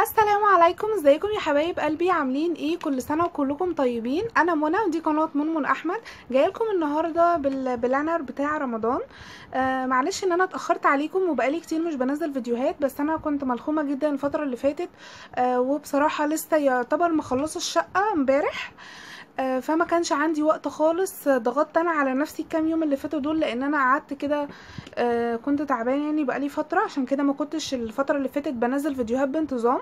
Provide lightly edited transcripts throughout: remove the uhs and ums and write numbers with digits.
السلام عليكم، ازيكم يا حبايب قلبي؟ عاملين ايه؟ كل سنة وكلكم طيبين. انا منى ودي قناة منمن احمد. جاية لكم النهارده بال planner بتاع رمضان. معلش ان انا اتاخرت عليكم وبقالي كتير مش بنزل فيديوهات، بس انا كنت ملخومه جدا الفترة اللي فاتت، وبصراحة لسه يعتبر مخلصة الشقة امبارح، فما كانش عندي وقت خالص. ضغطت انا على نفسي الكام يوم اللي فاتوا دول، لان انا قعدت كده كنت تعبانة يعني بقالي فترة، عشان كده ما كنتش الفترة اللي فاتت بنزل فيديوهات بانتظام.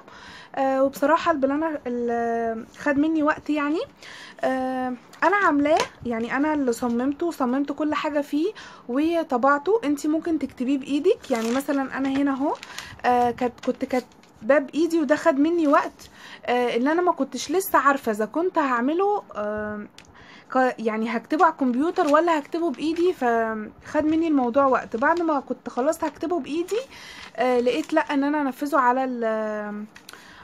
وبصراحة ال planner خد مني وقت يعني. انا عاملاه يعني، انا اللي صممته وصممت كل حاجة فيه وطبعته. انتي ممكن تكتبيه بايدك، يعني مثلا انا هنا اهو كنت كاتباه بايدي، وده خد مني وقت ان انا ما كنتش لسه عارفه اذا كنت هعمله يعني هكتبه على الكمبيوتر ولا هكتبه بايدي، فخد مني الموضوع وقت. بعد ما كنت خلاص هكتبه بايدي لقيت لا ان انا انفذه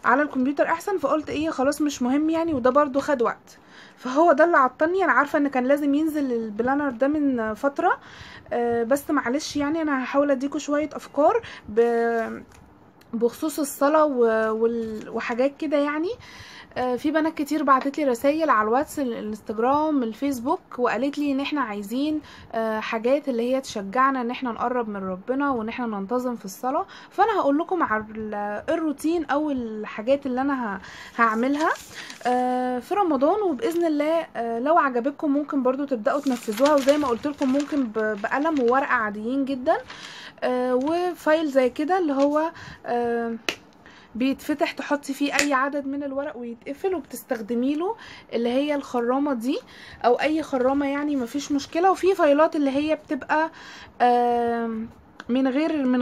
على الكمبيوتر احسن، فقلت ايه خلاص مش مهم يعني، وده برضو خد وقت. فهو ده اللي عطلني. انا عارفه ان كان لازم ينزل ال planner ده من فترة، بس معلش يعني انا هحاول اديكوا شوية افكار بخصوص الصلاة وحاجات كده يعني. في بنات كتير بعتت لي رسائل على الواتس، الانستجرام، الفيسبوك، وقالت لي ان احنا عايزين حاجات اللي هي تشجعنا ان احنا نقرب من ربنا وان احنا ننتظم في الصلاة. فانا هقول لكم على الروتين او الحاجات اللي انا هعملها في رمضان، وباذن الله لو عجبتكم ممكن برضو تبداوا تنفذوها. وزي ما قلت لكم ممكن بقلم وورقة عاديين جدا، و file زي كده اللي هو بيتفتح تحطي فيه اي عدد من الورق ويتقفل، وبتستخدمي له اللي هي الخرامه دي او اي خرامه يعني مفيش مشكلة. وفي فايلات اللي هي بتبقى من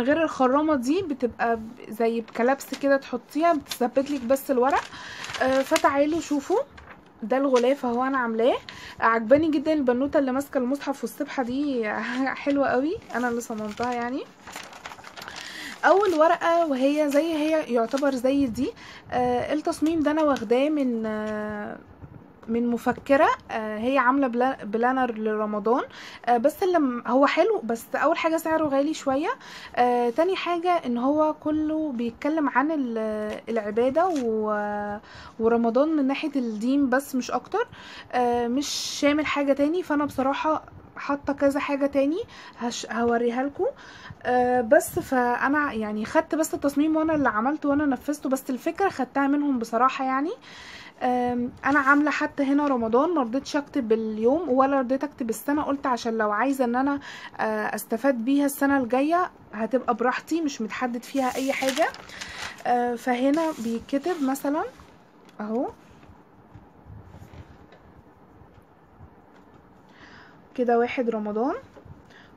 غير الخرامه دي، بتبقى زي بكلبس كده تحطيها بتثبت لك بس الورق. فتعالوا شوفوا ده الغلاف اهو انا عاملاه، عجباني جدا. البنوته اللي ماسكه المصحف والسبحه دي حلوة قوي، انا اللي صممتها يعني. اول ورقة وهي زي هي يعتبر زي دي. التصميم ده انا واخداه من مفكرة، هي عامله planner لرمضان، بس اللي هو حلو، بس اول حاجة سعره غالي شوية، تاني حاجة ان هو كله بيتكلم عن العبادة ورمضان من ناحية الدين بس مش اكتر، مش شامل حاجة تاني. فانا بصراحة حاطه كذا حاجة تاني هوريها لكم، بس فانا يعني خدت بس التصميم وانا اللي عملته وانا نفذته، بس الفكرة خدتها منهم بصراحة يعني. انا عامله حتى هنا رمضان، ما رضيتش اكتب اليوم ولا رضيت اكتب السنة، قلت عشان لو عايزه ان انا استفاد بيها السنة الجاية هتبقى براحتي، مش متحدد فيها اي حاجة. فهنا بيتكتب مثلا اهو كده 1 رمضان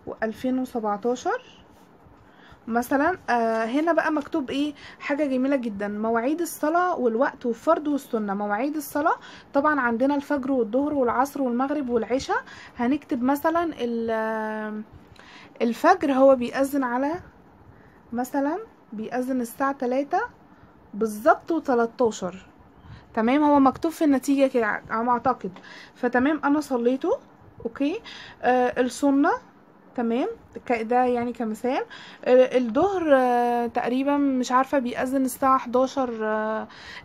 و2017 مثلا. هنا بقى مكتوب ايه، حاجة جميلة جدا، مواعيد الصلاة والوقت والفرض والسنة. مواعيد الصلاة طبعا عندنا الفجر والظهر والعصر والمغرب والعشاء. هنكتب مثلا الفجر هو بيأذن على مثلا بيأذن الساعة 3 بالظبط و13، تمام، هو مكتوب في النتيجة كده على ما اعتقد، فتمام انا صليته okay. السنة تمام ده يعني كمثال. الظهر تقريبا مش عارفه بيأذن الساعة 11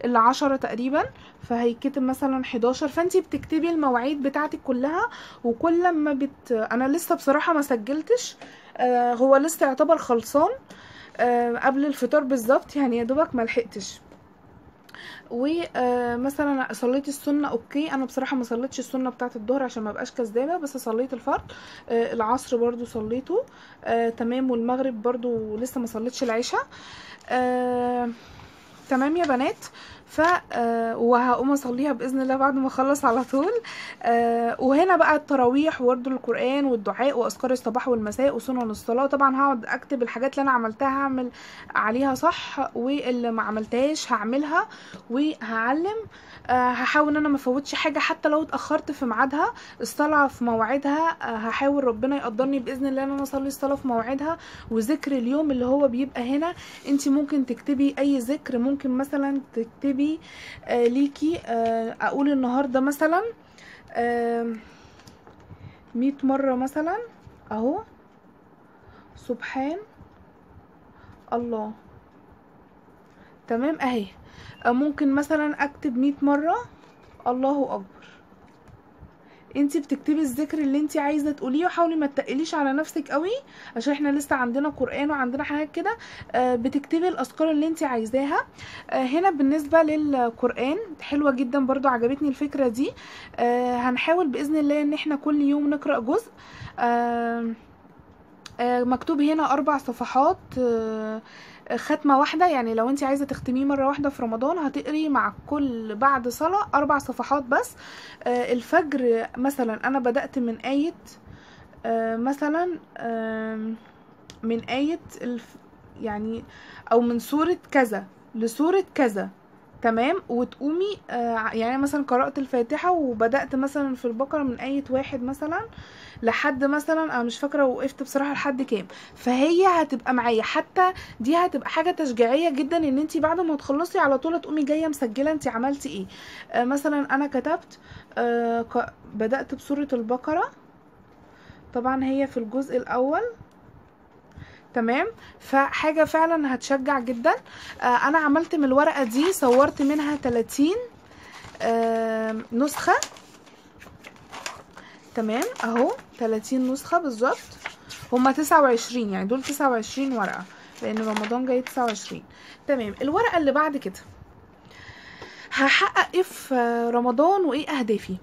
الا 10 تقريبا، فهيكتب مثلا 11. فانتي بتكتبي المواعيد بتاعتك كلها، وكل ما انا لسه بصراحة ما سجلتش، هو لسه يعتبر خلصان قبل الفطار بالظبط يعني، يا دوبك ما لحقتش. ومثلا صليت السنة okay، انا بصراحة ما صليتش السنة بتاعه الظهر عشان ما ابقاش كذابه، بس صليت الفرض. العصر برضو صليته تمام، والمغرب برضو لسه ما صليتش العشاء. تمام يا بنات. ف وهقوم اصليها باذن الله بعد ما اخلص على طول. وهنا بقى التراويح وورد القران والدعاء واذكار الصباح والمساء وسنن الصلاة. طبعا هقعد اكتب الحاجات اللي انا عملتها هعمل عليها صح، واللي ما عملتهاش هعملها وهعلم. هحاول ان انا ما افوتش حاجة حتى لو اتاخرت في ميعادها، الصلاة في موعدها هحاول ربنا يقدرني باذن الله ان انا اصلي الصلاة في موعدها. وذكر اليوم اللي هو بيبقى هنا، انت ممكن تكتبي اي ذكر، ممكن مثلا تكتبي ليكي اقول النهارده مثلا 100 مرة مثلا اهو، سبحان الله. تمام اهي. ممكن مثلا اكتب 100 مرة الله اكبر. انتي بتكتبي الذكر اللي انتي عايزه تقوليه، وحاولي ما تقليش على نفسك قوي عشان احنا لسه عندنا قرآن وعندنا حاجات كده. بتكتبي الاذكار اللي انتي عايزاها. هنا بالنسبة للقرآن حلوة جدا برضو، عجبتني الفكرة دي. هنحاول باذن الله ان احنا كل يوم نقرأ جزء. مكتوب هنا 4 صفحات، ختمة واحدة، يعني لو انت عايزة تختميه مرة واحدة في رمضان هتقري مع كل بعد صلاة 4 صفحات بس. الفجر مثلا انا بدأت من آية، مثلا من آية يعني او من سورة كذا لسورة كذا، تمام. وتقومي يعني مثلا قرأت الفاتحة وبدأت مثلا في البقرة من آية 1 مثلا لحد مثلا انا مش فاكرة وقفت بصراحة لحد كام، فهي هتبقى معايا. حتى دي هتبقى حاجة تشجيعية جدا ان انتي بعد ما تخلصي على طول تقومي جاية مسجلة انتي عملتي ايه. مثلا انا كتبت بدأت بسورة البقرة، طبعا هي في الجزء الاول، تمام. فحاجة فعلا هتشجع جدا. انا عملت من الورقة دي، صورت منها 30 نسخة، تمام اهو 30 نسخة بالظبط، هما 29، يعني دول 29 ورقة لان رمضان جاي 29، تمام. الورقة اللي بعد كده هحقق ايه في رمضان وايه اهدافي.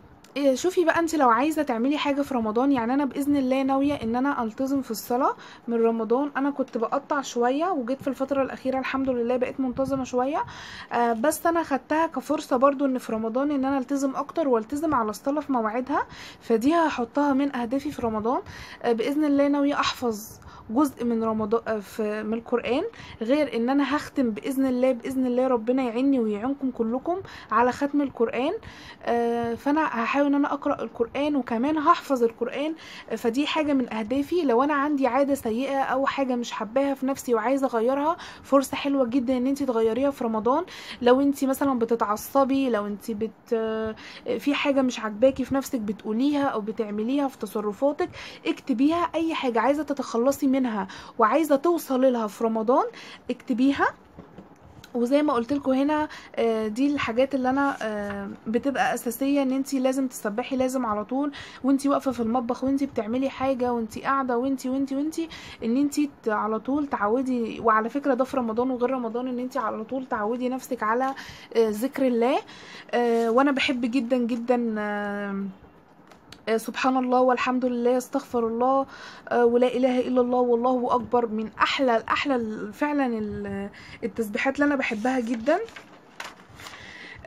شوفي بقى انت لو عايزه تعملي حاجة في رمضان، يعني انا باذن الله ناوية ان انا التزم في الصلاة من رمضان. انا كنت بقطع شوية وجيت في الفترة الاخيرة الحمد لله بقيت منتظمة شوية، بس انا خدتها كفرصه برضو ان في رمضان ان انا التزم اكتر والتزم على الصلاة في مواعيدها، فدي هحطها من اهدافي في رمضان. باذن الله ناوية احفظ جزء من رمضان من القرآن، غير ان انا هختم باذن الله، باذن الله ربنا يعيني ويعينكم كلكم على ختم القرآن. فانا هحاول ان انا اقرأ القرآن وكمان هحفظ القرآن، فدي حاجة من اهدافي. لو انا عندي عادة سيئة او حاجة مش حباها في نفسي وعايزة اغيرها، فرصة حلوة جدا ان انت تغيريها في رمضان. لو انت مثلا بتتعصبي، لو انت في حاجة مش عاجباكي في نفسك بتقوليها او بتعمليها في تصرفاتك، اكتبيها. اي حاجة عايزة تتخلصي منها وعايزه توصلي لها في رمضان اكتبيها. وزي ما قلت لكم هنا دي الحاجات اللي انا بتبقى اساسية، ان انتي لازم تسبحي، لازم على طول وانتي واقفة في المطبخ وانتي بتعملي حاجة وانتي قاعدة وانتي وانتي وانتي ان انتي على طول تعودي. وعلى فكرة ده في رمضان وغير رمضان، ان انتي على طول تعودي نفسك على ذكر الله. وانا بحب جدا جدا سبحان الله والحمد لله استغفر الله ولا اله الا الله والله اكبر، من احلى احلى فعلا التسبيحات اللي انا بحبها جدا.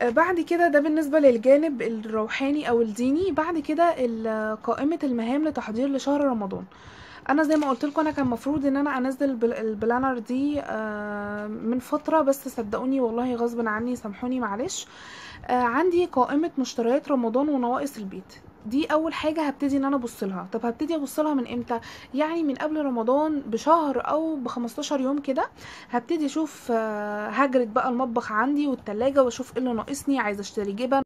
بعد كده ده بالنسبة للجانب الروحاني او الديني. بعد كده قائمة المهام لتحضير لشهر رمضان. انا زي ما قلت لكم انا كان مفروض ان انا انزل ال planner دي من فترة، بس صدقوني والله غصب عني، سامحوني معلش. عندي قائمة مشتريات رمضان ونواقص البيت، دي اول حاجة هبتدي ان انا ابص لها. طب هبتدي ابص لها من امتى؟ يعني من قبل رمضان بشهر او ب15 يوم كده هبتدي اشوف، هجرد بقى المطبخ عندي والتلاجة واشوف ايه اللي ناقصني، عايزه اشتري جبن.